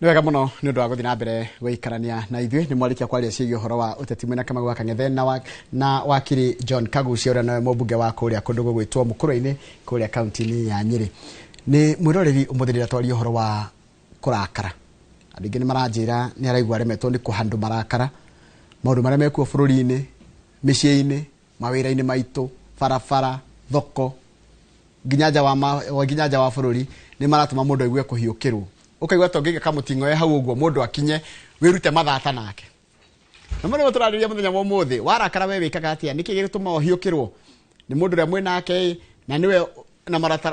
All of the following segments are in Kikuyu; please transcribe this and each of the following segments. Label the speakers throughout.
Speaker 1: Nĩ wega mũno nĩ ũndũ wa gũthiĩ na mbere gũikarania na ithuĩ. Nĩ mwarĩkia kwaria ciĩgiĩ ũhoro wa ũteti mwena Kamau wa Kang'ethe na wakiri John Kagucia, ũrĩa nowe mũmbunge wa kũrĩa kũndũ gũgwĩtwo Mũkũrwe-inĩ kũrĩa kaunti-inĩ ya Nyĩrĩ. Nĩ mwĩroreri, ũmũthĩ rĩrĩa twaria ũhoro wa kũrakara, andũ aingĩ nĩ maranjĩra nĩ araigua aremetwo nĩ kũhandũ marakara, maũndũ marĩa mekuo bũrũri-inĩ, mĩciĩ-inĩ, mawĩra-inĩ maitũ, barabara, thoko, nginya nja wa bũrũri, nĩ maratũma mũndũ aigue kũhiũkĩrwo, ũkaigua ta ũngĩiga kamũting'oe hau ũguo mũndũ akinye wĩrute mathata nake. Na mũno tũrarĩria mũthenya wa ũmũthĩ, warakara we wĩkaga atĩa? Nĩkĩ gĩgũtũma ũhiũkĩrwo nĩ mũndũ ũrĩa mwĩnake ĩ, na nĩwe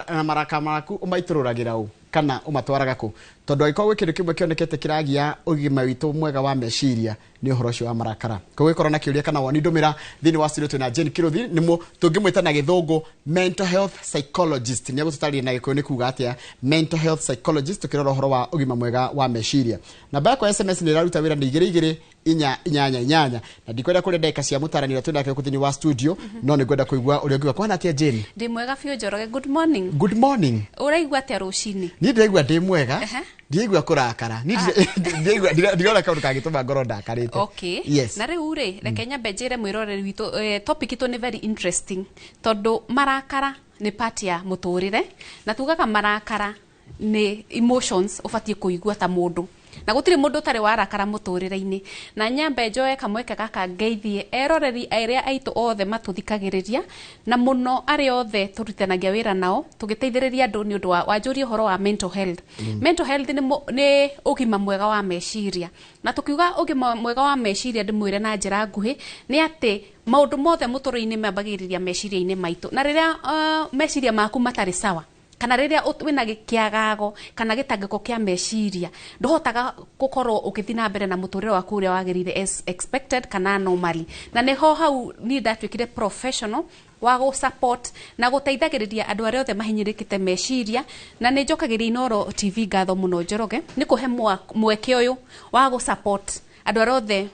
Speaker 1: na maraka maku ũmaitũrũragĩra ũ kana ũmatwaraga kũ? Tondũ angĩkorwo gwĩ kĩndũ kĩmwe kĩonekete kĩragia ũgima witũ mwega wa meciria, nĩ ũhoro ũcio wa marakara. Koguo ĩkorwo na kĩũria kana woni, ndũmĩra. Thĩinĩ wa studio twĩna Jane Kĩrũthi, nĩ tũngĩmwĩta na Gĩthũngũ mental health psychologist. Nĩ egũtũtarĩria na Gĩkũyũ nĩ kuga atĩa mental health psychologist, tũkĩrora ũhoro wa ũgima mwega wa meciria. Namba yakwa ya SMS nĩ ĩraruta wĩra, nĩ 22488, na ndikwenda kũrĩa ndagĩka cia mũtaranĩra twĩ nake gũkũ thĩinĩ wa studio, no nĩ ngwenda kũigua ũrĩa ũngiuga. Kwana atĩa, Jane?
Speaker 2: Ndĩ mwega biũ, Njoroge. Good morning.
Speaker 1: Good morning.
Speaker 2: Ũraigua atĩa rũcinĩ?
Speaker 1: Niĩ ndĩraigua ndĩ mwega. Ndiraigua kũrakara. Niĩ ndiraigua, ndirona kaũndũ kangĩtũma ngorwo ndakarĩte.
Speaker 2: Okay.
Speaker 1: Yes.
Speaker 2: Na rĩu rĩ, reke nyambe njĩre mwĩroreri witũ, topic itũ nĩ very interesting, tondũ marakara nĩ part ya mũtũrĩre, na tugaga marakara nĩ emotions ũbatiĩ kũigua ta mũndũ, na gũtirĩ mũndũ ũtarĩ warakara mũtũrĩre-inĩ. Na nyambe njoe kamweke gaka ngeithie eroreri arĩa aitũ othe matũthikagĩrĩria, na mũno arĩa othe tũrutithanagia wĩra nao tũgĩteithĩrĩria andũ nĩ ũndũ wa wanjũria ũhoro wa mental health. Mental health nĩ ũgima mwega wa meciria, na tukiuga ũgima mwega wa meciria, ndĩmwĩre na njĩra nguhĩ nĩ atĩ maũndũ mothe mũtũrĩre-inĩ mambagĩrĩria meciria-inĩ maitũ. Na rĩrĩa meciria maku matarĩ sawa, kana rĩrĩa wĩna kĩagago kana gĩtangĩko kĩa meciria, ndũhotaga gũkorwo ũgĩthiĩ na mbere na mũtũrĩre waku ũrĩa wagĩrĩire as expected kana normally. Na nĩho hau niĩ ndatuĩkire professional wa gũ support na gũteithagĩrĩria andũ arĩa othe mahinyĩrĩkĩte meciria. Na nĩ njokagĩria Inooro TV ngatho mũno, Njoroge, nĩ kũhe mweke ũyũ wa gũ support andũ arĩa othe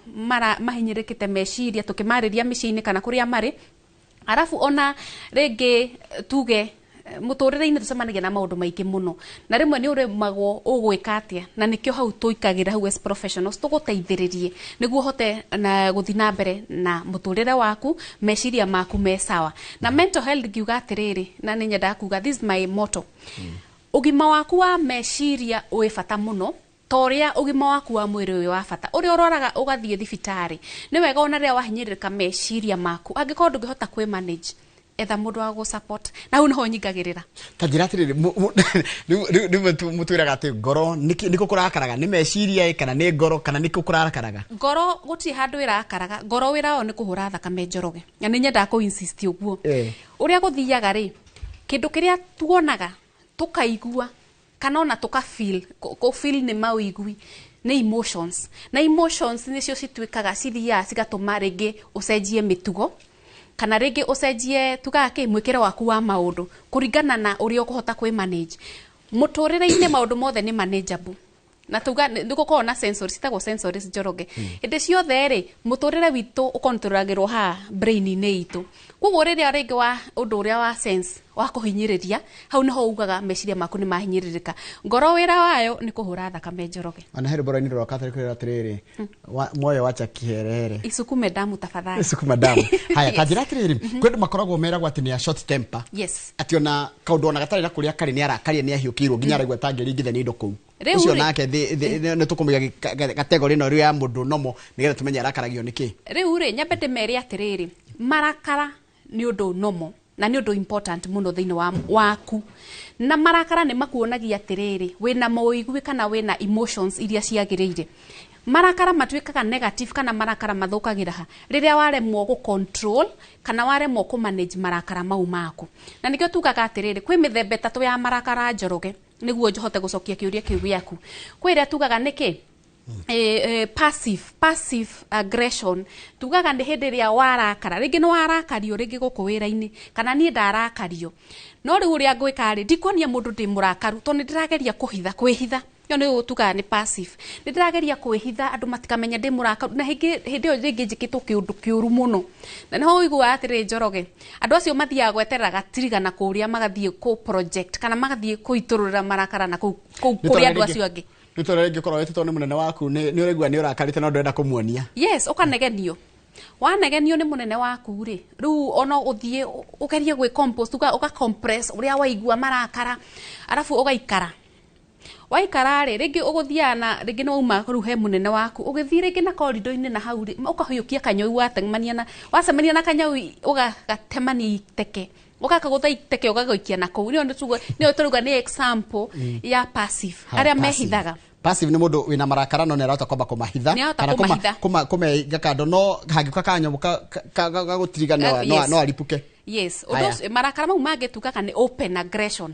Speaker 2: mahinyĩrĩkĩte meciria, tũkĩmarĩria mĩciĩ-inĩ kana kũrĩa marĩ. Arabu ona rĩngĩ tuge mũtũrĩre-inĩ tũcemanagia na maũndũ maingĩ mũno, na rĩmwe nĩ ũremagwo ũgwĩka atĩa, na nĩkĩo hau tũikagĩra hau as professionals tũgũteithĩrĩrie nĩguo ũhote na gũthiĩ na mbere na mũtũrĩre waku, meciria maku me sawa. Na mental health, ngiuga atĩrĩrĩ, na nĩ nyendaga kuga, this is my motto: ũgima waku wa meciria wĩ bata mũno ta ũrĩa ũgima waku wa mwĩrĩ wĩ wa bata. Ũrĩa ũroraga ũgathiĩ thibitarĩ, nĩ wega ona rĩrĩa wahinyĩrĩrĩka meciria maku, angĩkorwo ndũngĩhota kwĩ manage, etha mũndũ wa gũ support, na hau nĩho nyingagĩrĩra.
Speaker 1: Ta njĩra atĩrĩrĩ, rĩu mũtwĩraga atĩ ngoro nĩkũ kũrakaraga? Nĩ meciria ĩ, kana nĩ ngoro, kana nĩkũ kũrakaraga?
Speaker 2: Ngoro gũtirĩ handũ ĩrakaraga. Ngoro wĩra wao nĩ kũhũra thakame, Njoroge, na nĩ nyendaga kũ insist ũguo. Ũrĩa gũthiaga rĩ, kĩndũ kĩrĩa tuonaga, tũkaigua, kana ona tũka feel, kũ feel nĩ mawĩigui, nĩ emotions, na emotions nĩcio cituĩkaga cithiaga cigatũma rĩngĩ ũcenjie mĩtugo, kana rĩngĩ ũcenjie, tugaga kĩ, mwĩkĩre waku wa maũndũ kũringana na ũrĩa ũkũhota kwĩ manage mũtũrĩre-inĩ. Maũndũ mothe nĩ manageable, na tuga nĩ gũkoragwo na sensories, citagwo sensories, Njoroge. Hĩndĩ ciothe rĩ, mũtũrĩre witũ ũkontrolagĩrwo haha brain-inĩ itũ. Koguo rĩrĩa rĩngĩ wa ũndũ ũrĩa wa sense wa kũhinyĩrĩria, hau nĩho ugaga meciria maku nĩ mahinyĩrĩrĩka. Ngoro wĩra wayo nĩ kũhũra thakame, Njoroge.
Speaker 1: Ona he rwĩmbo rwa rwa Catholic rwĩra atĩrĩrĩ, "Moyo wacha kiherehere."
Speaker 2: Isukume damu tafadhali.
Speaker 1: Sukuma damu. Haya, ta njĩra atĩrĩrĩ, kwĩ andũ makoragwo meragwo atĩ nĩ a short temper, atĩ ona kaũndũ ona gatarĩ na kũrĩa karĩ nĩ arakaria, nĩ ahiũkĩirwo nginya araigua tangĩringithania indo kũu.
Speaker 2: Rĩu
Speaker 1: ũcio
Speaker 2: rĩ-
Speaker 1: nake nĩ tũkũmũiga category ĩno rĩu ya mũndũ nomo, nĩgetha tũmenye arakaragio nĩ kĩ.
Speaker 2: Rĩu rĩ, nyambe ndĩmere atĩrĩrĩ, marakara nĩ ũndũ normal na nĩ ũndũ important mũno thĩinĩ wa waku, na marakara nĩ makuonagia atĩrĩrĩ, wĩna mawĩigui kana wĩna emotions iria ciagĩrĩire. Marakara matuĩkaga negative, kana marakara mathũkagĩra ha? Rĩrĩa waremwo gũ control kana waremwo kũ manage marakara mau maku. Na nĩkĩo tugaga atĩrĩrĩ, kwĩ mĩthemba ĩtatũ ya marakara, Njoroge, nĩguo njohote gũcokia kĩũria kĩu gĩaku. Kwĩ ĩrĩa tugaga nĩkĩ passive aggression. Tugaga nĩ hĩndĩ ĩrĩa warakara, rĩngĩ nĩ warakario rĩngĩ gũkũ wĩra-inĩ, kana niĩ ndarakario, no rĩu ũrĩa ngwĩka rĩ, ndikuonia mũndũ ndĩ mũrakaru, tondũ nĩ ndĩrageria kũhitha, kwĩhitha. Ĩyo nĩ tugaga nĩ passive. Nĩ ndĩrageria kwĩhitha andũ matikamenye ndĩ mũrakaru, na hĩndĩ ĩyo rĩngĩ njĩkĩtwo kĩũndũ kĩũru mũno. Na nĩho ũiguaga atĩrĩrĩ, Njoroge, andũ acio mathiaga gweterera gatirigana kũrĩa, magathiĩ kũ project kana magathiĩ kũitũrũrĩra marakara na kũu kũu
Speaker 1: Nĩ
Speaker 2: kũrĩ andũ
Speaker 1: tondũ
Speaker 2: acio angĩ.
Speaker 1: Nĩ tondũ rĩngĩ ũkorwo wĩtĩtwo nĩ mũnene waku, nĩ ũraigua nĩ ũrakarĩte no ndũrenda kũmuonia.
Speaker 2: Yes, ũkanegenio. Wanegenio nĩ mũnene waku rĩ, rĩu ona ũthiĩ ũgerie gwĩ compose, ũga compress ũrĩa waigua marakara, arabu ũgaikara. Waikara rĩ, rĩngĩ ũgũthiaga na rĩngĩ nĩ wauma rĩu he mũnene waku, ũgĩthiĩ rĩngĩ na korido-inĩ na hau rĩ, ũkahiũkia kanyoi, watemania na wacemania na kanyau, ũgagatemania iteke, ũgakagũtha iteke, ũgagaikia na kũu. Nĩyo tũrauga nĩ example ya passive, arĩa mehithaga.
Speaker 1: Passive nĩ mũndũ wĩna marakara no nĩ arahota kwamba kũmahitha,
Speaker 2: Nĩ arahota
Speaker 1: kana
Speaker 2: kũmahitha.
Speaker 1: Kũmeiga kando, no hangĩũka kanyamũ gagũtiriga no aripũke.
Speaker 2: Yes, ũndũ ũcio, marakara mau mangĩ tugaga nĩ open aggression.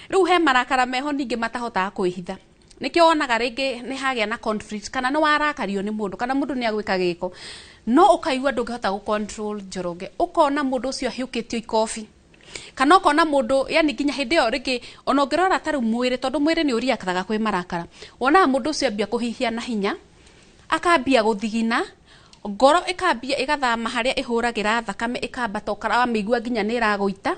Speaker 2: Rĩu he marakara meho ningĩ matahotaga kwĩhitha. Nĩkĩo wonaga rĩngĩ nĩ hagĩa na conflict, kana nĩ warakario nĩ mũndũ, kana mũndũ nĩ agwĩka gĩko, no ũkaigua ndũngĩhota gũ control Njoroge, ũkona mũndũ ũcio ahiũkĩtio ikobi, kana ũkona mũndũ yani nginya hĩndĩ ĩyo rĩngĩ ona ũngĩrora ta rĩu mwĩrĩ, tondũ mwĩrĩ nĩ ũriaktaga kwĩ marakara, wonaga mũndũ ũcio ambia kũhihia na hinya, akambia gũthigina, ngoro ĩkambia ĩgathama harĩa ĩhũragĩra thakame, ĩkambata, ũkaramĩigua nginya nĩ ĩragũita.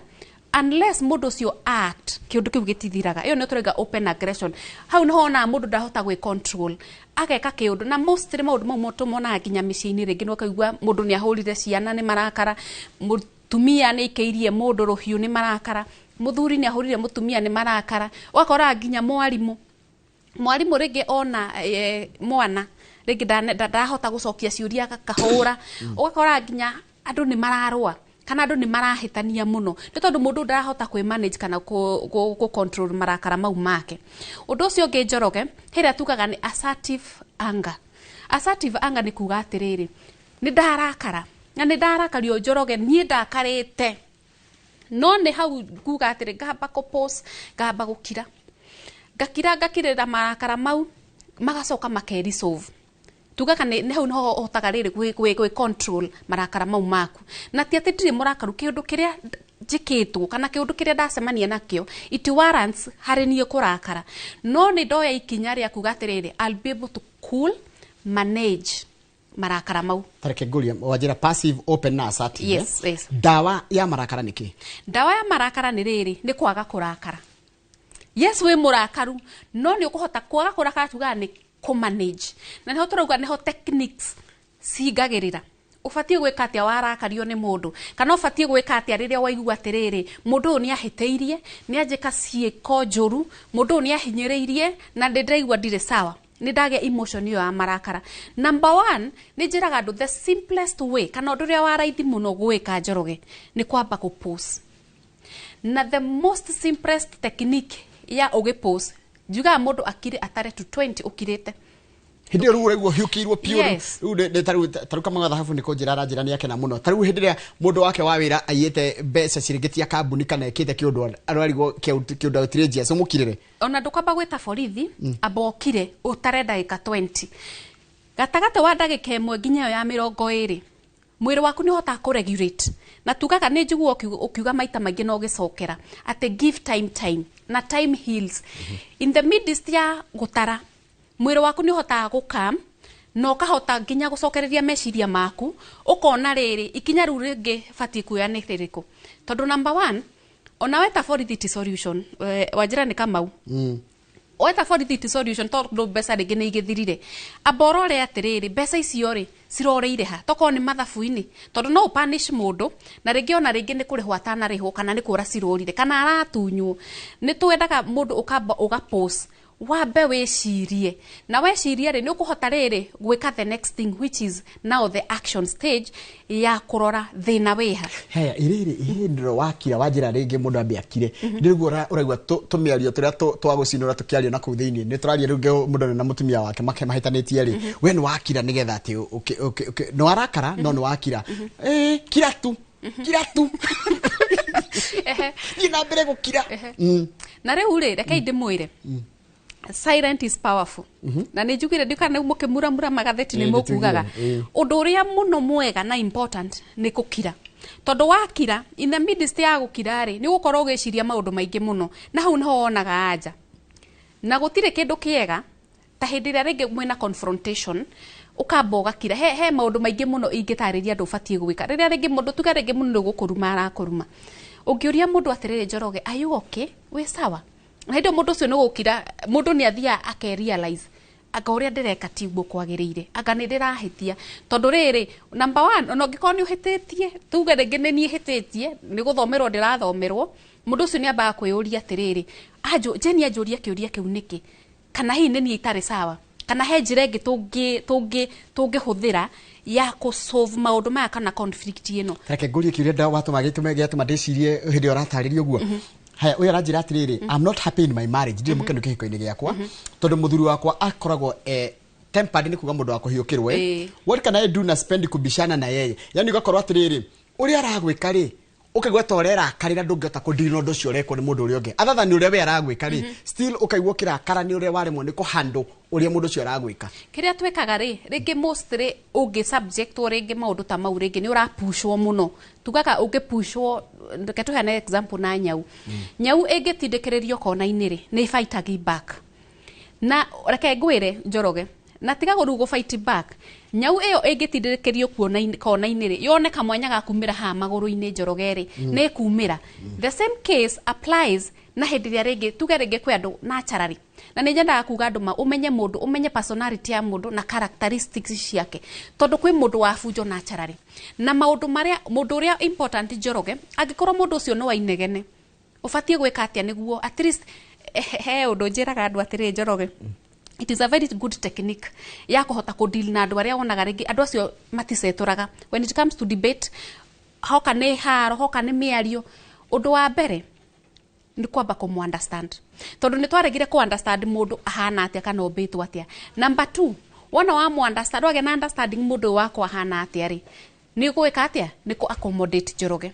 Speaker 2: Unless mũndũ ũcio act, kĩũndũ kĩu gĩtithiraga. Ĩyo nĩyo tũrauga open aggression. Hau nĩho wonaga mũndũ ndahota gwĩ control, ageka kĩũndũ. Na mostly maũndũ mau tũmonaga nginya mĩciĩ-inĩ, rĩngĩ nĩ ũkaigua mũndũ nĩ ahũrire ciana nĩ marakara, mũtumia nĩ aikĩirie mũndũ rũhiũ nĩ marakara, mũthuri nĩ ahũrire mũtumia nĩ marakara. Ũgakora nginya mwarimũ rĩngĩ ona mwana rĩngĩ ndahota gũcokia ciũria akahũra. Ũgakora nginya andũ nĩ mararũa, kana andũ nĩ marahĩtania mũno, nĩ tondũ mũndũ ndarahota kwĩ manage kana kũ control marakara mau make. Ũndũ ũcio ũngĩ Njoroge, hĩrĩa tugaga nĩ assertive anger. Assertive anger nĩ kuga atĩrĩrĩ, nĩ ndarakara na nĩ ndarakario Njoroge, niĩ ndakarĩte, no nĩ hau kuga atĩrĩ, ngamba kũ pause, ngamba gũkira, ngakira, ngakirĩra marakara mau, magacoka make resolve. Tugaga nĩ hau niho ũhotaga rĩrĩ gwĩ control marakara mau maku. Na ti atĩ ndirĩ mũrakaru, kĩũndũ kĩrĩa njĩkĩtwo kana kĩũndũ kĩrĩa ndacemania nakĩo, it warrants harĩ niĩ kũrakara, no nĩ ndoya ikinya rĩa kuga atĩrĩrĩ, I'll be able to cool manage marakara mau.
Speaker 1: Tareke ngũrie, wanjĩra passive, open na assertive.
Speaker 2: Yes,
Speaker 1: eh?
Speaker 2: Yes.
Speaker 1: Ndawa ya marakara nĩ kĩ?
Speaker 2: Ndawa ya marakara nĩ rĩrĩ, nĩ kwaga kũrakara. Yes, wĩ mũrakaru, no nĩ ũkũhota kwaga kũrakara. Tugaga nĩ kũmanage, na nĩho tũrauga nĩho techniques cingagĩrĩra. Ũbatiĩ gwĩka atĩa warakario nĩ mũndũ, kana ũbatiĩ gwĩka atĩa rĩrĩa waigua atĩrĩrĩ, mũndũ ũyũ nĩ ahĩtĩirie, nĩ anjĩka ciĩko njũru, mũndũ ũyũ nĩ ahinyĩrĩirie na nĩ ndĩraigua ndirĩ sawa, nĩ ndagĩa emotion ĩyo ya marakara. Number one, nĩ njĩraga andũ the simplest way, kana ũndũ ũrĩa wa raithi mũno gwĩka Njoroge, nĩ kwamba kũ pause. Na the most simplest technique ya ũgĩ pause, njugaga mũndũ akire atare to 20 ũkirĩte.
Speaker 1: Hĩndĩ ĩyo rĩu ũraigua ũhiũkĩirwo piũ rĩu.
Speaker 2: Yes.
Speaker 1: Rĩu nĩ tarĩu Kamau Thahabu nĩ kũnjĩra aranjĩra nĩ akena mũno. Tarĩu hĩndĩ ĩrĩa mũndũ wake wa wĩra aiyĩte mbeca ciringĩ cia kambuni kana ekĩte kĩũndũ ararigwo kĩũndũ outrageous, ũmũkirĩre?
Speaker 2: Ona ndũkwamba gwĩta borithi, amba ũkire ũtare ndagĩka 20. Gatagatĩ wa ndagĩka 1 nginya ĩyo ya 20, mwĩrĩ waku nĩ ũhotaga kũregulate. Na tugaga nĩ njiguo ũkiuga maita maingĩ na ũgĩcokera atĩ give time time, na time heals. In the midst ya gũtara, mwĩrĩ waku nĩ ũhotaga gũkam na ũkahota nginya gũcokereria meciria maku, ũkona rĩrĩ ikinya rĩu rĩngĩ batiĩ kuoya nĩ rĩrĩkũ. Tondũ number one, ona weta borithi ti solution. Wanjĩra nĩ Kamau, weta borithi ti solution, tondũ mbeca rĩngĩ nĩ igĩthirire. Amba ũrore atĩrĩrĩ, mbeca icio rĩ ciroreire ha, tokorwo nĩ mathabu-inĩ, tondũ no ũpanish mũndũ na rĩngĩ ona rĩngĩ nĩ kũrĩhwo atanarĩhwo, kana nĩ kũra cirũrire, kana aratunywo. Nĩ twendaga mũndũ ũkamba ũga pause, wambe wĩcirie, na weciria rĩ, nĩ ũkũhota rĩrĩ gwĩka the next thing, which is now the action stage ya kũrora thĩna wĩha.
Speaker 1: Heya, irĩrĩ ihĩndĩ wakira, wanjĩra rĩngĩ mũndũ ambe akire, nĩguo ũraigua tũmĩario tũrĩa twa gũcinũra tũkĩario na kũu thĩinĩ, nĩ tũraria rĩu mũndũ na mũtumia wake mahĩtanĩtie rĩ, we nĩ wakira nĩgetha atĩ nĩ warakara no nĩ wakira. Kira tu, kira tu. Thiĩ na mbere gũkira.
Speaker 2: Na rĩu rĩ, rekei ndĩmwĩre, silent is powerful. Na nĩ njugire ndikana mũkĩmuramura magathĩti nĩ mũkugaga
Speaker 1: nĩtũiguire,
Speaker 2: ũndũ ũrĩa mũno mwega na important nĩ gũkira, tondũ wakira, in the midst ya gũkira rĩ, nĩ ũgũkorwo ũgĩciria maũndũ maingĩ mũno, na hau nĩho wonaga anja. Na gũtirĩ kĩndũ kĩega ta hĩndĩ ĩrĩa rĩngĩ mwĩna confrontation, ũkamba ũgakira. He maũndũ maingĩ mũno ingĩtarĩria andũ ũbatiĩ gwĩka rĩrĩa rĩngĩ mũndũ, tuge rĩngĩ mũndũ nĩ gũkũruma arakũruma, ũngĩũria mũndũ atĩrĩrĩ, "Njoroge, are you okay? Wĩ sawa?" Na hĩndĩ ĩyo mũndũ ũcio nĩ gũkira, mũndũ nĩ athiaga ake realize. Anga ũrĩa ndĩreka tiguo kwagĩrĩire, anga nĩ ndĩrahĩtia. Tondũ rĩrĩ, number one, ona ũngĩkorwo nĩ ũhĩtĩtie, tuge rĩngĩ nĩ niĩ hĩtĩtie, nĩ gũthomerwo ndĩrathomerwo, mũndũ ũcio nĩ ambaga kwĩyũria atĩrĩrĩ, anjũ Jane anjũria kĩũria kĩu nĩkĩ? Kana hihi nĩ niĩ itarĩ sawa? Kana he njĩra ĩngĩ tũngĩhũthĩra ya kũ solve maũndũ maya kana conflict ĩno?
Speaker 1: Reke ngũrie kĩũria nda watũma gĩtũme gĩatũma ndĩcirie hĩndĩ ĩyo ũratarĩria ũguo. Haya, ũyũ aranjĩra atĩrĩrĩ, I'm not happy in my marriage, ndirĩ mũkenu kĩhiko-inĩ gĩakwa tondũ mũthuri wakwa akoragwo tempered, nĩ kuga mũndũ wa kũhiũkĩrwo. What can I do na spend kubishana na yeye? Yani ũgakorwo atĩrĩrĩ, ũrĩa aragwĩka rĩ, ũkaigua ta ũrĩa erakarĩra, ndũngĩhota kũdeal na ũndũ ũcio ũrekwo nĩ mũndũ ũrĩa ũngĩ other than ũrĩa we aragwĩka rĩ, still ũkaigua ũkĩrakara nĩ ũrĩa waremwo nĩ kũhandle ũrĩa mũndũ ũcio aragwĩka.
Speaker 2: Kĩrĩa twĩkaga rĩ, rĩngĩ mostly ũngĩ subjectwo rĩngĩ maũndũ ta mau, rĩngĩ nĩ ũrapushwo mũno. Tugaga ũngĩpushwo, reke tũheane example na nyau. Nyau ĩngĩtindĩkĩrĩrio kona-inĩ rĩ, nĩ fighting back. Na reke ngwĩre, Njoroge, na tiga rĩu gũ fight back, nyau ĩyo ĩngĩtindĩkĩrio kona-inĩ rĩ, yone kamwanya ga kumĩra haha magũrũ-inĩ, Njoroge rĩ, nĩ ĩkumĩra. The same case applies na hĩndĩ ĩrĩa rĩngĩ tuge rĩngĩ kwĩ andũ naturally, na nĩ nyendaga kuga andũ ma ũmenye mũndũ, ũmenye personality ya mũndũ na characteristics ciake, tondũ kwĩ mũndũ wa bunjo naturally na maũndũ marĩa mũndũ ũrĩa important. Njoroge, angĩkorwo mũndũ ũcio nĩ wainegene, ũbatiĩ gwĩka atĩa nĩguo at least he ũndũ njĩraga andũ atĩrĩ, Njoroge, it is a very good technique ya kũhota kũdeal na andũ arĩa wonaga rĩngĩ andũ acio maticetũraga when it comes to debate, hoka nĩ haro, hoka nĩ mĩario. Ũndũ wa mbere nĩ kwamba kũmũ understand, tondũ nĩ twaregire kũ understand mũndũ ahana atĩa kana ũmbĩtwo atĩa. Number two, wona wa mũ understand, wagĩa na understanding mũndũ ũyũ wakwa ahana atĩa rĩ, nĩ ũgwĩka atĩa? Nĩ kũ accommodate. Njoroge,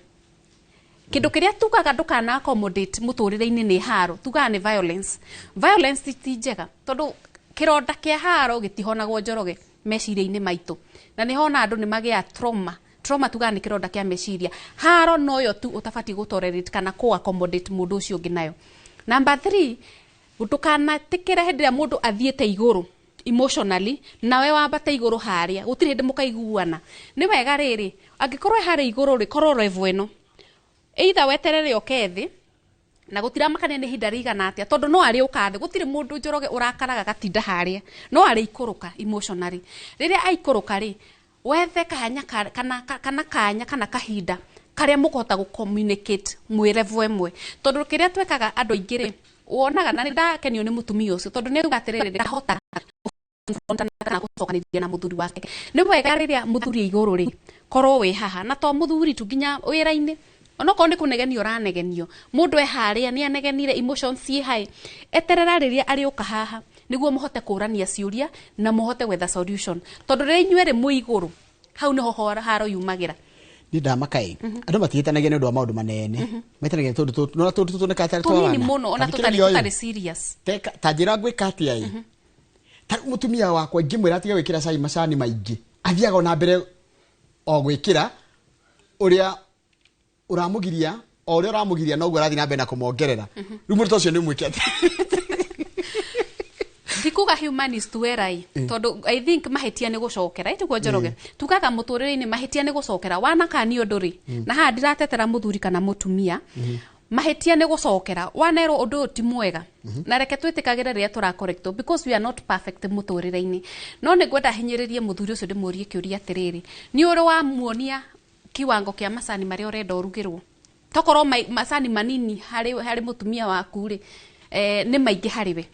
Speaker 2: kĩndũ kĩrĩa tugaga ndũkana accommodate mũtũrĩre-inĩ nĩ haro, tugaga nĩ violence. Violence ti njega, tondũ kĩronda kĩa haro gĩtihonagwo, Njoroge, meciria-inĩ maitũ, na nĩ hona andũ nĩ magĩa trauma. Trauma tugaga nĩ kĩronda kĩa meciria. Haro noyo tu ũtabatiĩ gũ tolerate kana kũ accommodate mũndũ ũcio ũngĩ nayo. Number three, ndũkanatĩkĩre hĩndĩ ĩrĩa mũndũ athiĩte igũrũ emotionally nawe wambate igũrũ harĩa, gũtirĩ hĩndĩ mũkaiguana. Nĩ wega rĩrĩ, angĩkorwo harĩa igũrũ rĩ, korwo level ĩno, either weterere oke thĩ, na gũtiramakania nĩ ihinda rĩigana atĩa, tondũ no arĩũka thĩ. Gũtirĩ mũndũ, Njoroge, ũrakaraga gatinda harĩa, no arĩikũrũka emotionally. Rĩrĩa aikũrũka rĩ, wethe kanya kana kanya kana kahinda karĩa mũkũhota gũ communicate mwĩ level ĩmwe, tondũ kĩrĩa twĩkaga andũ aingĩ rĩ, wonaga, na nĩ ndakenio nĩ mũtumia ũcio tondũ nĩ auga atĩrĩrĩ, ndahota kana gũcokanĩria na mũthuri wake. Nĩ wega rĩrĩa mũthuri e igũrũ rĩ, korwo wĩ haha, na to mũthuri tu, nginya wĩra-inĩ, onokorwo nĩ kũnegenio ũranegenio, mũndũ e harĩa nĩ anegenire, emotions ciĩ high, eterera rĩrĩa arĩũka haha nĩguo mũhote kũrania ciũria na mũhote gwetha solution, tondũ rĩrĩa inyuerĩ mwĩ igũrũ, hau nĩho haro yumagĩra.
Speaker 1: Ni ndamaka ĩ, andũ matigĩtanagia nĩ ũndũ wa maũndũ manene, maitanagia nĩ tũndũ nona tũndũ tũtonekaga tarĩ twa
Speaker 2: tũnini
Speaker 1: wana.
Speaker 2: Mũno ona
Speaker 1: Ta
Speaker 2: tũtarĩ
Speaker 1: thikĩrĩria ũyũ.
Speaker 2: Tũtarĩ serious.
Speaker 1: Ta njĩra ngwĩka atĩa ĩ, ta rĩu mũtumia wakwa ingĩmwĩra atige gwĩkĩra cai macani maingĩ, athiaga ona mbere o gwĩkĩra. Ũrĩa ũramũgiria, o ũrĩa ũramũgiria, noguo arathiĩ na mbere na kũmongerera. Rĩu mũndũ ta ũcio nĩ mwĩke atĩa?
Speaker 2: Ndikuga human is to error, tondũ I think mahĩtia nĩ gũcokera ĩtiguo, Njoroge. Tugaga mũtũrĩre-inĩ mahĩtia nĩ gũcokera, wanakanio ũndũ rĩ, na haha ndiratetera mũthuri kana mũtumia, mahĩtia nĩ gũcokera. Wanerwo ũndũ ũyũ ti mwega, na reke twĩtĩkagĩre rĩrĩa tũracorrectwo, because we are not perfect mũtũrĩre-inĩ. No nĩ ngwenda hinyĩrĩrie mũthuri ũcio, ndĩmũrie kĩũria atĩrĩrĩ, nĩ ũrĩ wamuonia kiwango kĩa macani marĩa ũrenda ũrugĩrwo? Tokorwo macani manini harĩ mũtumia waku rĩ, nĩ maingĩ harĩ we,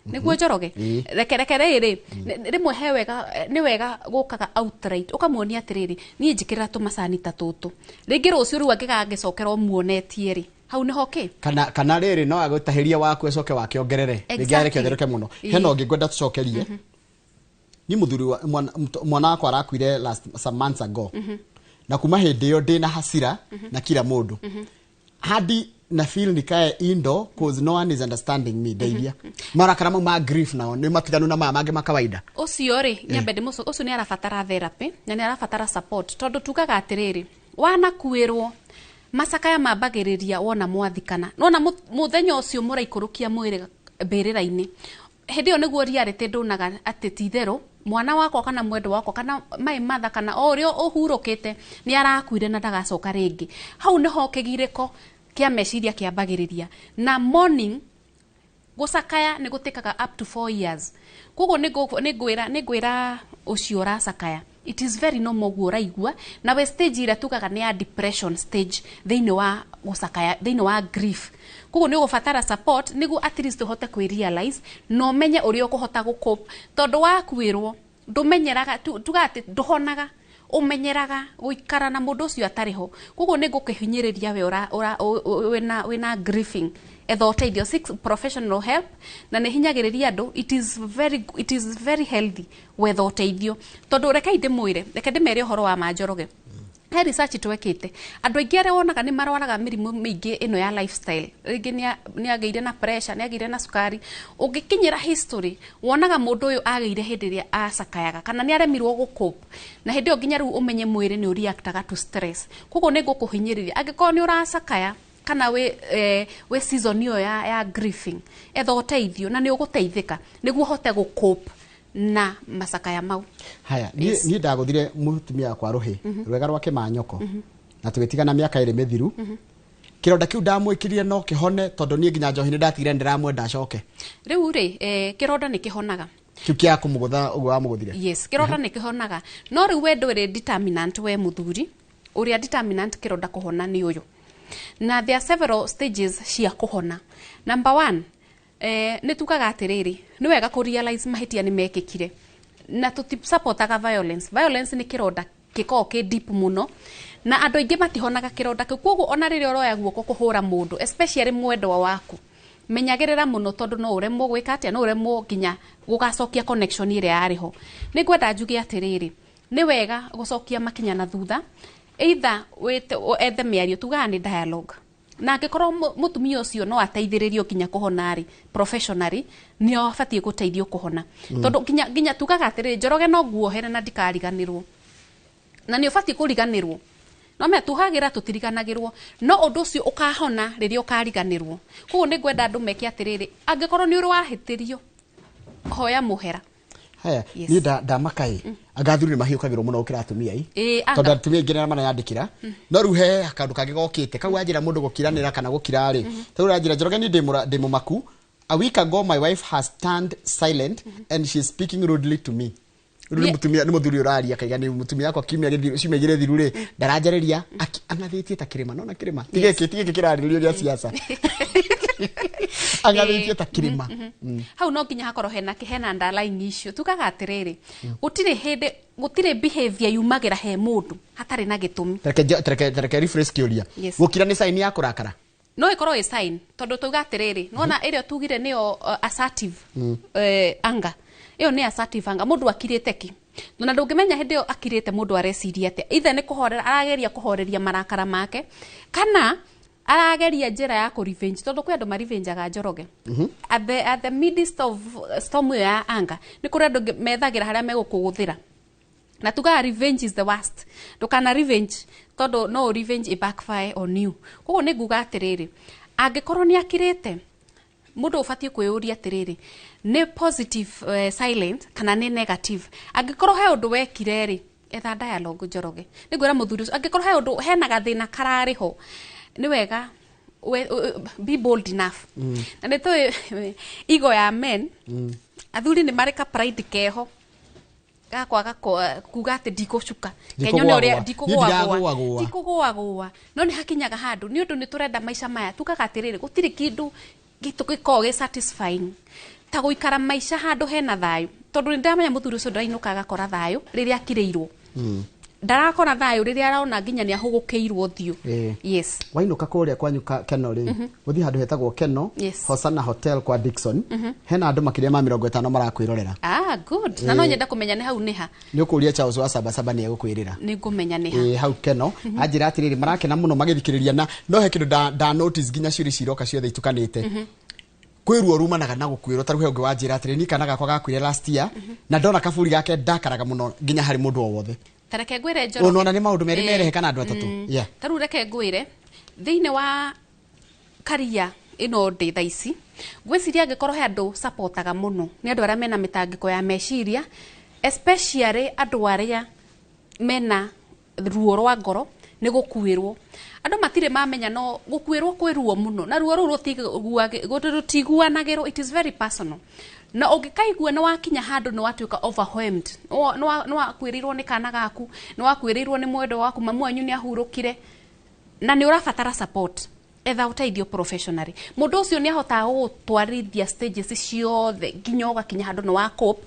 Speaker 2: nĩguo, Njoroge? Reke rĩrĩ, rĩmwe he wega, nĩ wega gũkaga outright ũkamuonia atĩrĩrĩ, niĩ njĩkĩrĩra tũmacani ta tũtũ. Rĩngĩ rũciũ rĩu angĩgagĩcokera ũmuonetie rĩ, hau nĩho kĩ
Speaker 1: Kana rĩrĩ, no agũtahĩrie waku acoke wake ongerere rĩngĩ, areke ũtherũke mũno. Hena ũngĩ ngwenda tũcokerie. Ni mũthuri wa mwana wakwa arakuire last some months ago, na kuma hĩndĩ ĩyo ndĩna hasira na kila mũndũ hadi na feel nikae indo, cause no one is understanding me. Ndeithia. Marakara mau ma grief nao nĩ matiganu na maya mangĩ ma kawaida?
Speaker 2: Ũcio rĩ, nyambe ndĩmũco ũcio nĩ arabatara therapy na nĩ arabatara support, tondũ tugaga atĩrĩrĩ, wanakuĩrwo macakaya mambagĩrĩria wona mwathikana, nona mũthenya ũcio mũraikũrũkia mwĩrĩ mbĩrĩra-inĩ, hĩndĩ ĩyo nĩguo reality ndonaga atĩ ti itherũ mwana wakwa kana mwendwa wakwa kana my mother kana o ũrĩa ũhurũkĩte nĩ arakuire na ndagacoka rĩngĩ. Hau nĩho kĩgirĩko kĩa meciria kĩambagĩrĩria na morning. Gũcakaya nĩ gũtĩkaga up to 4 years. Koguo nĩ ngwĩra ũcio ũracakaya, it is very normal ũguo ũraigua. Nawe stage ĩrĩa tugaga nĩ ya depression stage thĩinĩ wa gũcakaya, thĩinĩ wa grief. Koguo nĩ ũgũbatara support nĩguo at least ũhote kwĩ realize na ũmenye ũrĩa ũkũhota gũcope, tondũ wakuĩrwo ndũmenyeraga tuga atĩ ndũhonaga, ũmenyeraga gũikara na mũndũ ũcio atarĩ ho. Koguo nĩ ngũkĩhinyĩrĩria we wĩna grieving, etha ũteithio, seek professional help. Na nĩ hinyagĩrĩria andũ, it is very healthy gwetha ũteithio, tondũ rekei ndĩmwĩre, reke ndĩmere ũhoro wa manjoroge. He research twekĩte, andũ aingĩ arĩa wonaga nĩ marwaraga mĩrimũ mĩingĩ ĩno ya lifestyle, rĩngĩ nĩ agĩire na pressure, nĩ agĩire na cukari, ũngĩkinyĩra history wonaga mũndũ ũyũ agĩire hĩndĩ ĩrĩa acakayaga kana nĩ aremirwo gũcope, na hĩndĩ ĩyo nginya rĩu ũmenye mwĩrĩ nĩ ũreactaga to stress. Koguo nĩ ngũkũhinyĩrĩria, angĩkorwo nĩ ũracakaya kana wĩ season ĩyo ya grieving, etha ũteithio na nĩ ũgũteithĩka nĩguo ũhote gũcope na macakaya mau.
Speaker 1: Haya, niĩ ndagũthire mũtumia wakwa rũhĩ rwega rwa kĩmanyoko na tũgĩtigana mĩaka 2 mĩthiru. Kĩronda kĩu ndamwĩkĩrire no kĩhone? Tondũ niĩ nginya njohi nĩ ndatigire, ndĩramwenda acoke.
Speaker 2: Rĩu rĩ, kĩronda nĩ kĩhonaga.
Speaker 1: Kĩu kĩa kũmũgũtha ũguo wamũgũthire?
Speaker 2: Yes, kĩronda nĩ kĩhonaga, no rĩu we ndũrĩ determinant, we mũthuri ũrĩa determinant kĩronda kũhona nĩ ũyũ. Na there are several stages cia kũhona. Number one, nĩ tugaga atĩrĩrĩ, nĩ wega kũ realize mahĩtia nĩ mekĩkire, na tũtisupportaga violence. Violence nĩ kĩronda gĩkoragwo kĩ deep mũno, na andũ aingĩ matihonaga kĩronda kĩu. Koguo ona rĩrĩa ũroya guoko kũhũra mũndũ, especially mwendwa waku, menyagĩrĩra mũno, tondũ no ũremwo gwĩka atĩa, no ũremwo nginya gũgacokia connection ĩrĩa yarĩ ho. Nĩ ngwenda njuge atĩrĩrĩ, nĩ wega gũcokia makinya na thutha, either wĩte ethe mĩario, tugaga nĩ dialogue, na angĩkorwo mũtumia ũcio no ateithĩrĩrio nginya kũhona rĩ, professionally nĩ abatiĩ gũteithio kũhona, tondũ nginya tugaga atĩrĩrĩ, Njoroge, no nguohere na ndikariganĩrwo, na nĩ ũbatiĩ kũriganĩrwo. No mea tuhagĩra tũtiriganagĩrwo, no ũndũ ũcio ũkahona rĩrĩa ũkariganĩrwo. Koguo nĩ ngwenda andũ meke atĩrĩrĩ, angĩkorwo nĩ ũrĩ wahĩtĩrio, hoya mũhera.
Speaker 1: Haya.
Speaker 2: Yes.
Speaker 1: Niĩ ndamaka ĩ, anga athuri nĩ mahiũkagĩrwo mũno gũkĩra atumia ĩ?
Speaker 2: Ĩĩ,
Speaker 1: tondũ
Speaker 2: anga.
Speaker 1: Atumia aingĩ nĩ marayandĩkĩra, no rĩu he kaũndũ kangĩ gokĩte kau wanjĩra mũndũ gũkiranĩra kana gũkira rĩ, ta rĩu ũranjĩra, Njoroge, niĩ ndĩ mũmaku. A week ago my wife has turned silent and she is speaking rudely to me. Rĩu nĩ mũtumia, nĩ mũthuri ũraria kaiga nĩ mũtumia wakwa kiumia gĩthiru, ciumia igĩrĩ thiru rĩ, ndaranjarĩria ang'athĩtie ta kĩrĩma. Nona kĩrĩma ti gĩkĩ, ti gĩkĩ kĩrarĩrĩrio gĩa siasa, ang'athĩtie ta kĩrĩma.
Speaker 2: Hau no nginya hakorwo hena underlying issue. Tugaga atĩrĩrĩ, gũtirĩ hĩndĩ, gũtirĩ behavior yumagĩra he mũndũ hatarĩ na gĩtũmi.
Speaker 1: Tereke rephrase kĩũria.
Speaker 2: Yes.
Speaker 1: Gũkira nĩ sign ya kũrakara?
Speaker 2: No ĩkorwo ĩ sign, tondũ tuga atĩrĩrĩ, nona ĩrĩa tugire nĩyo assertive anger, ĩyo nĩ assertive anger. Mũndũ akirĩte ki, na ndũngĩmenya hĩndĩ ĩyo akirĩte mũndũ areciria atĩa, either nĩ kũhorera arageria kũhoreria marakara make, kana arageria njĩra ya kũ revenge, tondũ kwĩ andũ marivenjaga, Njoroge. At the midst of storm ĩyo ya anger, nĩ kũrĩ andũ methagĩra harĩa megũkũgũthĩra, na tugaga revenge is the worst. Ndũkana revenge, tondũ no revenge i backfire on you. Koguo nĩ nguga atĩrĩrĩ, angĩkorwo nĩ akirĩte, mũndũ ũbatiĩ kwĩyũria atĩrĩrĩ, nĩ positive silent kana nĩ negative? Angĩkorwo he ũndũ wekire rĩ, etha dialogue. Njoroge, nĩ ngwĩra mũthuri ũcio, angĩkorwo he ũndũ hena gathĩna kararĩ ho, nĩ wega be bold enough. Na nĩ tũĩ ego ya men, athuri nĩ marĩ ka pride keho gakwaga kuga atĩ ndikũcuka. Kenyone ũrĩa
Speaker 1: Ndikũgũagũa.
Speaker 2: Ndikũgũagũa.
Speaker 1: Niĩ ndiragũagũa.
Speaker 2: Ndikũgũagũa, no nĩ hakinyaga handũ nĩ ũndũ nĩ tũrenda maica maya. Tugaga atĩrĩrĩ, gũtirĩ kĩndũ gĩtũ gĩkoragwo gĩ satisfying ta gũikara maica handũ hena thayũ, tondũ nĩ ndamenya mũthuri ũcio ndarainũka agakora thayũ rĩrĩa akirĩirwo, ndarakora thayũ rĩrĩa arona nginya nĩ ahũgũkĩirwo ũthiũ. Yes.
Speaker 1: Wainũka kũrĩa kwanyu Keno rĩ, ũthiĩ handũ hetagwo Keno, Hosana Hotel kwa Dixon, hena andũ makĩria ma 50 marakwĩrorera.
Speaker 2: Ah, good. Na no nyenda kũmenya nĩ hau nĩ ha.
Speaker 1: Nĩ ũkũria Charles wa Sabasaba, nĩ egũkwĩrĩra.
Speaker 2: Nĩ ngũmenya nĩ ha.
Speaker 1: Ĩ, hau Keno anjĩra atĩrĩrĩ, marakena mũno magĩthikĩrĩria, na no he kĩndũ nda notice nginya ciũria ciroka ciothe itukanĩte. Kwĩ ruo rumanaga na gũkuĩrwo. Ta rĩu he ũngĩ wanjĩra atĩrĩ, niĩ kana gakwa gakuire last year na ndona kaburi gake ndakaraga mũno nginya harĩ mũndũ o wothe.
Speaker 2: Ta reke ngwĩre, Njoroge.
Speaker 1: Ũnona nĩ maũndũ merĩ merehe kana andũ atatũ. Yeah.
Speaker 2: Ta rĩu reke ngwĩre, thĩinĩ wa karia ĩno ndĩ thaa ici, ngwĩciria angĩkorwo he andũ supportaga mũno nĩ andũ arĩa mena mĩtangĩko ya meciria, especially andũ arĩa mena ruo rwa ngoro nĩ gũkuĩrwo. Andũ matirĩ mamenya no gũkuĩrwo kwĩ ruo mũno, na ruo rũu rũtiguanagĩrwo, it is very personal. Na ũngĩkaigua nĩ wakinya handũ nĩ watuĩka overwhelmed, nĩ wakuĩrĩirwo nĩ kana gaku, nĩ wakuĩrĩirwo nĩ mwendwa waku, mamu wanyu nĩ ahurũkire, na nĩ ũrabatara support, etha ũteithio professionally. Mũndũ ũcio nĩ ahotaga gũgũtwarithia stages ciothe nginya ũgakinya handũ nĩ wa cope.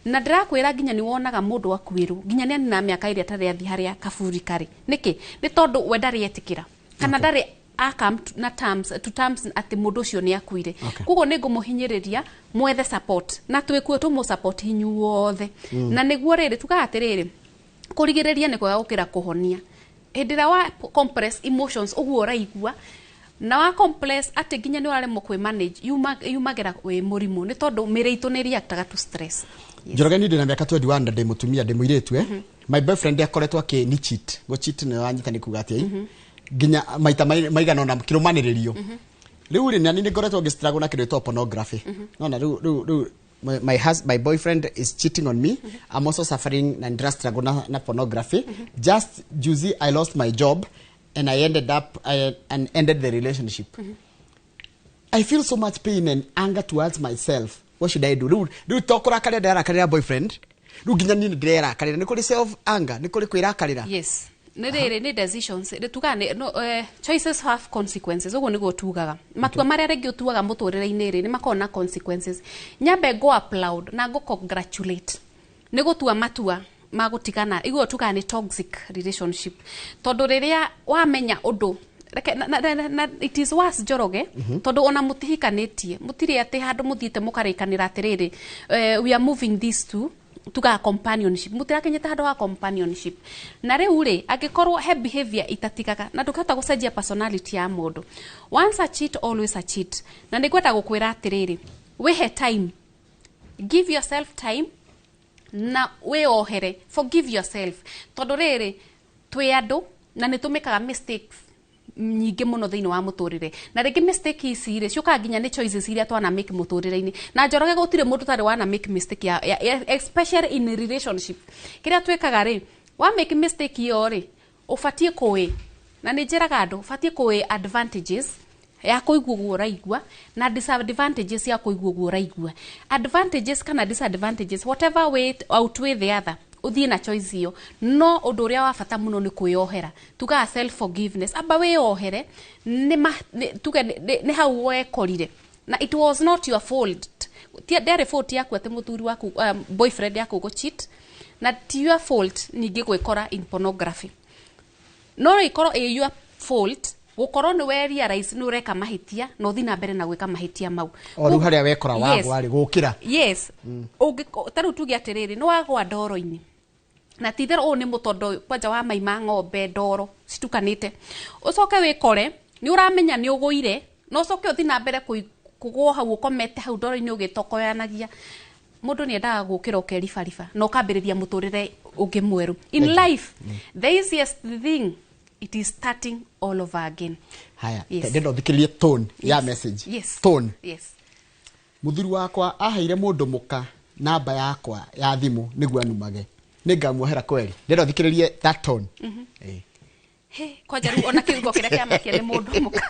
Speaker 2: Na ndĩrakwĩra nginya nĩ wonaga mũndũ akuĩrwo nginya nĩ anina mĩaka ĩrĩa atarĩ athiĩ harĩa kaburi karĩ. Nĩkĩ? Nĩ tondũ we ndarĩ etĩkĩra kana ndarĩ akam na terms to terms atĩ mũndũ ũcio nĩ akuire. Koguo nĩ ngũmũhinyĩrĩria mwethe support, na twĩkuo tũmũ support inyuothe. Na nĩguo rĩrĩ tugaga atĩrĩrĩ, kũrigĩrĩria nĩ kwega gũkĩra kũhonia. Hĩndĩ ĩrĩa wa compress emotions ũguo ũraigua, na wa compress atĩ nginya nĩ ũraremwo kwĩ manage, yumagĩra wĩ mũrimũ, nĩ tondũ mĩĩrĩ itũ nĩ reactaga to stress. Yes.
Speaker 1: Njoroge, niĩ ndĩna mĩaka 21 na ndĩ mũtumia, ndĩ mũirĩtu. My boyfriend akoretwo akĩ ni cheat. Go cheat nĩ wanyita nĩ kuga atĩa? Nginya maita maigana ũna kĩrũmanĩrĩrio. Rĩu rĩ, nani nĩ ngoretwo ngĩ struggle na kĩndũ gĩtagwo pornography. Nona rĩu my boyfriend is cheating on me. I'm also suffering na ndĩra struggle na pornography. Just juzi I lost my job and I ended up I, and ended the relationship. I feel so much pain and anger towards myself. What should I do? Rĩu to kũrakaria ndĩrarakarĩra boyfriend, rĩu nginya niĩ nĩ ndĩrerakarĩra. Nĩ kũrĩ self anger, nĩ kũrĩ kwĩrakarĩra.
Speaker 2: Yes, nĩ rĩrĩ, nĩ decisions nĩ tugaga nĩ no, choices have consequences. Ũguo nĩguo tugaga matua marĩa rĩngĩ ũtuaga mũtũrĩre-inĩ rĩ, nĩ makoragwo na consequences. Nyambe ngũ applaud na ngũ congratulate nĩ gũtua matua ma gũtigana iguo tugaga nĩ toxic relationship, tondũ rĩrĩa wamenya ũndũ reke na it is worse, Njoroge, tondũ ona mũtihikanĩtie, mũtirĩ atĩ handũ mũthiĩte mũkarĩkanĩra atĩrĩrĩ, we are moving this to tugaga companionship, mũtirakinyĩte handũ ha companionship. Na rĩu rĩ, angĩkorwo he behavior itatigaga na ndũkahota gũcenjia personality ya mũndũ, once a cheat, always a cheat. Na nĩ ngwenda gũkwĩra atĩrĩrĩ, wĩhe time, give yourself time na wĩohere, forgive yourself, tondũ rĩrĩ, twĩ andũ na nĩ tũmĩkaga mistakes nyingĩ mũno thĩinĩ wa mũtũrĩre. Na rĩngĩ mistake ici rĩ, ciũkaga nginya nĩ choices iria twana make mũtũrĩre-inĩ. Na Njoroge, gũtirĩ mũndũ ũtarĩ wana make mistake ya especially in relationship. Kĩrĩa twĩkaga rĩ, wa make mistake ĩyo rĩ, ũbatiĩ kũĩ, na nĩ njĩraga andũ ũbatiĩ kũĩ advantages ya kũigua ũguo ũraigua na disadvantages ya kũigua ũguo ũraigua. Advantages kana disadvantages, whatever way outweigh the other, ũthiĩ na choice ĩyo. No ũndũ ũrĩa wa bata mũno nĩ kwĩyohera, tugaga self forgiveness. Amba wĩyohere tuge nĩ hau wekorire na it was not your fault. Ndĩarĩ fault yaku atĩ mũthuri waku, boyfriend yaku gũ cheat, na ti your fault ningĩ gwĩkora in pornography. No ĩkorwo ĩ your fault gũkorwo nĩ we realize nĩ ũreka mahĩtia na ũthiĩ na mbere na gwĩka mahĩtia mau.
Speaker 1: O rĩu harĩa wekora wagwa rĩ, gũkĩra.
Speaker 2: Yes. Ta rĩu tuge atĩrĩrĩ, nĩ wagwa ndoro-inĩ, na ti itherũ ũyũ nĩ mũtondo kwanja wa mai ma ng'ombe, ndoro citukanĩte, ũcoke wĩkore nĩ ũramenya nĩ ũgũire, na ũcoke ũthiĩ na mbere kũgũo hau ũkomete hau ndoro-inĩ ũgĩtokoyanagia. Mũndũ nĩ endaga gũkĩra ũkeribariba na ũkambĩrĩria mũtũrĩre ũngĩ mwerũ. In life, the easiest thing, it is starting all over again.
Speaker 1: Haya.
Speaker 2: Yes.
Speaker 1: Ndenda ũthikĩrĩrie tone ya message. Tone. Mũthuri wakwa aheire mũndũ mũka namba yakwa ya thimũ nĩguo anumage, nĩ ngamuohera kweri? Ndenda ũthikĩrĩrie that tone.
Speaker 2: He, kwanja rĩu ona kiugo kĩrĩa kĩamakia nĩ mũndũ mũka.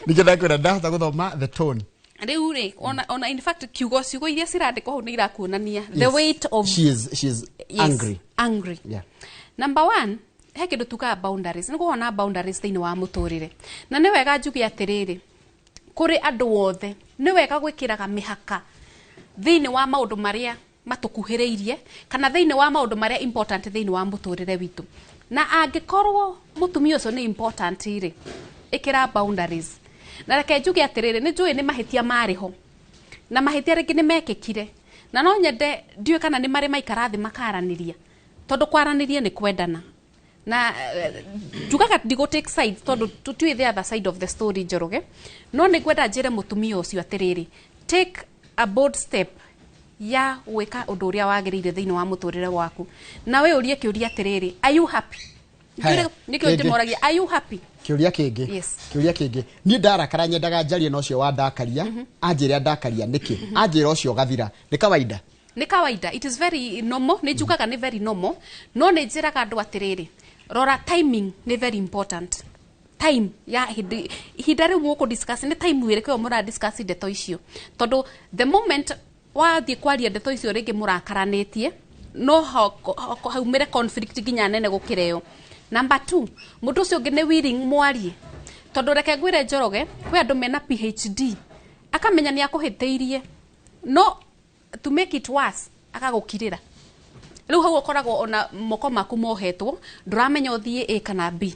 Speaker 1: Ningĩ ndakwĩra ndahota gũthoma the tone.
Speaker 2: Rĩu rĩ, ona in fact ciugo iria cirandĩkwo hau nĩ irakuonania the weight of
Speaker 1: She is
Speaker 2: Yes,
Speaker 1: angry.
Speaker 2: Angry. Number one, he kĩndũ tugaga boundaries. Nĩ kuona boundaries thĩinĩ wa mũtũrĩre, na nĩ wega njuge atĩrĩrĩ, kũrĩ andũ othe, nĩ wega gwĩkĩraga mĩhaka thĩinĩ wa maũndũ marĩa matũkuhĩrĩirie kana thĩinĩ wa maũndũ marĩa important thĩinĩ wa mũtũrĩre witũ. Na angĩkorwo mũtumia ũcio nĩ important rĩ, ĩkĩra boundaries. Na reke njuge atĩrĩrĩ, nĩ njũĩ nĩ mahĩtia marĩ ho, na mahĩtia rĩngĩ nĩ mekĩkire, na no nyende ndiũĩ kana nĩ marĩ maikara thĩ makaranĩria, tondũ kwaranĩria nĩ kwendana. Na njugaga ndigũ take sides tondũ tũtiũĩ the other side of the story, Njoroge, no nĩ ngwenda njĩre mũtumia ũcio atĩrĩrĩ, take a bold step ya gwĩka ũndũ ũrĩa wagĩrĩire thĩinĩ wa mũtũrĩre waku, na we ũrie kĩũria atĩrĩrĩ, are you happy?
Speaker 1: Haya,
Speaker 2: Nĩkĩo
Speaker 1: kĩngĩ.
Speaker 2: ndĩmoragia, are you happy?
Speaker 1: Kĩũria kĩngĩ.
Speaker 2: Yes.
Speaker 1: Kĩũria kĩngĩ, niĩ ndarakara nyendaga njarie na ũcio wandakaria, anjĩre andakaria nĩkĩ, anjĩra ũcio ũgathira. Nĩ kawaida?
Speaker 2: Nĩ kawaida, it is very normal. Nĩ njugaga nĩ very normal, no nĩ njĩraga andũ atĩrĩrĩ, Rora timing nĩ very important. Time ya hĩndĩ ihinda rĩu mũkũ discuss nĩ time ĩrĩkũ ĩyo mũra discuss ndeto icio, tondũ the moment wathiĩ kwaria ndeto icio rĩngĩ mũrakaranĩtie, no haumĩre conflict nginya nene gũkĩra ĩyo. Number 2, mũndũ ũcio ũngĩ nĩ willing mwarie, tondũ reke ngwĩre Njoroge, kwĩ andũ mena PhD akamenya nĩ akũhĩtĩirie, no to make it worse agagũkirĩra. Rĩu hau ũkoragwo ona moko maku mohetwo, ndũramenya ũthiĩ A kana B.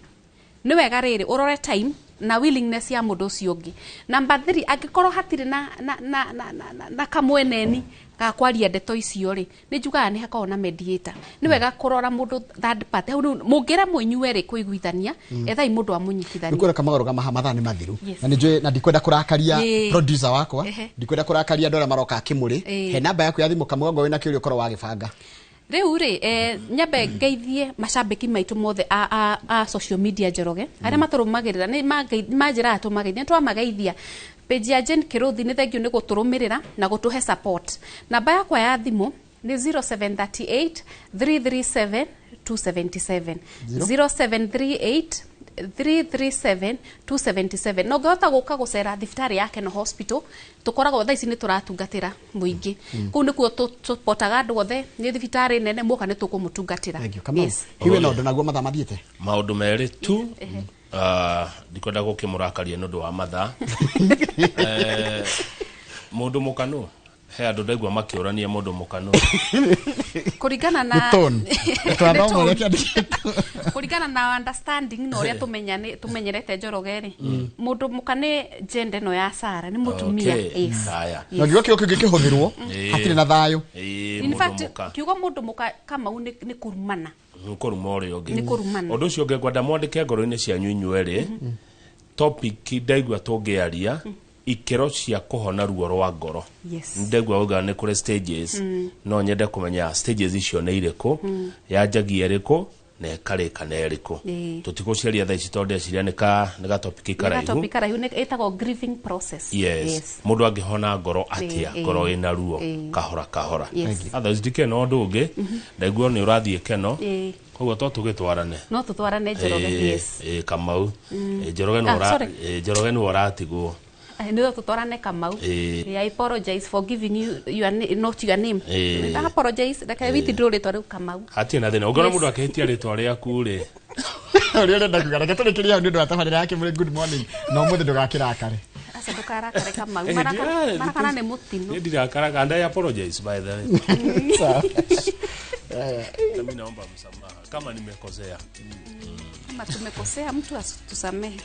Speaker 2: Nĩ wega rĩrĩ ũrore time na willingness ya mũndũ ũcio ũngĩ. Number 3, angĩkorwo hatirĩ na kamweneni ga kwaria ndeto icio rĩ, nĩ njugaga nĩ hakoragwo na mediator. Nĩ wega kũrora mũndũ third party. Hau rĩu mũngĩra mũinyuerĩ kũiguithania, ethai mũndũ amũnyitithanie.
Speaker 1: Nĩkuona kama maha mathaa nĩ mathiru.
Speaker 2: Yes.
Speaker 1: Na nĩnjũĩ na ndikwenda kũrakaria producer wakwa, ndikwenda kũrakaria andũ arĩa maroka Kĩmũrĩ. He namba yaku ya thimũ Kamũgongo wĩna kĩũria ũkorwo wagĩbanga.
Speaker 2: Rĩu rĩ, nyambe ngeithie macambĩki maitũ mothe a social media Njoroge, arĩa matũrũmagĩrĩra nĩ manjĩraga tũmageithie, nĩ twamageithia. Page ya Jane Kĩrũthi, nĩ thengiũ nĩ gũtũrũmĩrĩra na gũtũhe support. Namba yakwa ya thimũ nĩ 0738 337 277, 0738 337 277. Na ũngĩhota gũka gũcera thibitarĩ ya Keno Hospital, tũkoragwo thaa ici nĩ tũratungatĩra mũingĩ kũu, nĩkuo tũpotaga andũ othe, nĩ thibitarĩ nene, muoka nĩ tũkũmũtungatĩra.
Speaker 1: Thank you. Kamau.
Speaker 2: Yes.
Speaker 1: Hiwe na ũndũ naguo mathaa mathiĩte.
Speaker 3: Maũndũ merĩ tu. Ndikwenda gũkĩmũrakaria nĩ ũndũ wa mathaa. Mũndũ mũkanu, he andũ ndaigua makĩũrania mũndũ mũkanu.
Speaker 2: Kũringana na
Speaker 1: Nĩ tone.
Speaker 2: Nĩ
Speaker 1: Twathoma
Speaker 2: tone.
Speaker 1: ũrĩa kĩandĩkĩtwo.
Speaker 2: Kũringana na understanding na ũrĩa tũmenyane tũmenyerete Njoroge rĩ, mũndũ mũka nĩ gender ĩno ya Sara, nĩ mũtumia.
Speaker 3: Okay.
Speaker 2: Yes.
Speaker 3: Haya.
Speaker 1: Na ngiuga kĩo kĩngĩ kĩhũthĩrwo hatirĩ na thayũ.
Speaker 2: In
Speaker 3: Mũndũ
Speaker 2: fact,
Speaker 3: mũka
Speaker 2: kiugo mũndũ mũka, Kamau, nĩ kũrumana.
Speaker 3: Nĩ kũruma ũrĩa ũngĩ.
Speaker 2: Nĩ kũrumana.
Speaker 3: Ũndũ ũcio ũngĩ ngwenda mwandĩke ngoro-inĩ cianyu inyuerĩ topic ndaigua tũngĩaria, ikĩro cia kũhona ruo rwa ngoro. Ndaigua uga nĩ kũrĩ stages, no nyende kũmenya stages icio nĩ irĩkũ, yanjagia ĩrĩkũ na ĩkarĩka na ĩrĩkũ. Tũtigũciaria thaa ici tondũ ndeciria nĩ ga topic
Speaker 2: Nĩ
Speaker 3: karaihu.
Speaker 2: gatopic karaihu, ĩtagwo grieving process.
Speaker 3: Yes. Mũndũ angĩhona ngoro atĩa, ngoro ĩna ruo, kahora kahora? Otherwise ndikĩrĩ na ũndũ ũngĩ, ndaigua nĩ ũrathiĩ Keno, koguo to tũgĩtwarane.
Speaker 2: No tũtwarane, Njoroge. Yes.
Speaker 3: Kamau. Njoroge nĩ
Speaker 2: Ah, sorry.
Speaker 3: Njoroge nĩ ũratigwo.
Speaker 2: Nĩ tũtwarane, Kamau. I apologize for giving you your not your name. I apologize, reke withdraw rĩtwa rĩu Kamau.
Speaker 3: Hatirĩ na thĩna ũngĩona
Speaker 2: Yes.
Speaker 3: mũndũ akĩhĩtia rĩtwa rĩaku rĩ.
Speaker 1: Ũrĩa ũrenda kuga, reke tũrĩkĩrie hau nĩ ũndũ wa tabarĩra ya Kĩmũrĩ Good Morning, na ũmũthĩ ndũgakĩrakare.
Speaker 2: Aca, ndũkarakare, Kamau. Marakara nĩ mũtino.
Speaker 3: Niĩ ndirakaraga and I apologize, by the way.
Speaker 1: Sawa.
Speaker 3: Mimi naomba msamaha kama nimekosea.
Speaker 2: Kama tumekosea mtu, asitusamehe.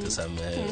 Speaker 3: Tusamehe.